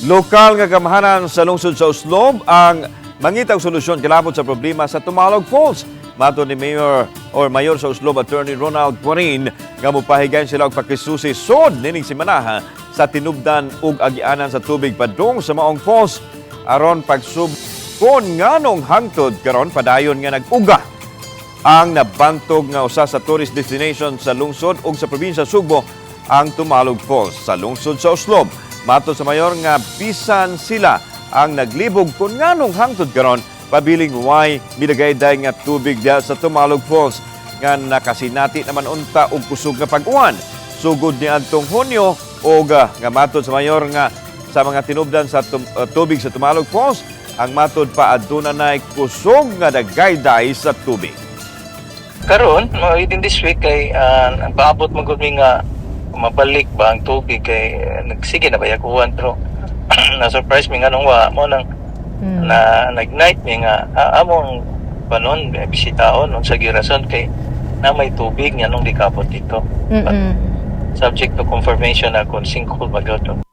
Lokal nga gamhanan sa lungsod sa Oslob ang mangitag solusyon kilabot sa problema sa Tumalog Falls. Matod ni Mayor or Mayor sa Oslob, Attorney Ronald Guarin, nga mopahigayon sila og pakisusi sod nining simanaha sa tinubdan ug agianan sa tubig padung sa maong falls aron pagsubkon nganong hangtod karon padayon nga nag-uga ang nabantog nga usa sa tourist destination sa lungsod ug sa probinsya Sugbo, ang Tumalog Falls sa lungsod sa Oslob. Matod sa mayor nga bisan sila ang naglibog kung nganong hangtod karon pabiling way midagayday nga tubig diha sa Tumalog Falls nga nakasinati naman unta og kusog nga pag-uwan sugod ni adtong Hunyo og nga matod sa mayor nga sa mga tinubdan sa tubig sa Tumalog Falls, ang matod pa aduna nay kusog nga dagayday sa tubig. Karon, within this week kay paabot man gud mi nga mabalik ba ang tubig kay nagsige na ba yakuan, pero na surprise mi nganong wa mo nang na nag-night mi nga among panon bisitaon unsa girason kay na may tubig nga nung di kabot dito. But subject to confirmation na kung sinkhole ba gyud.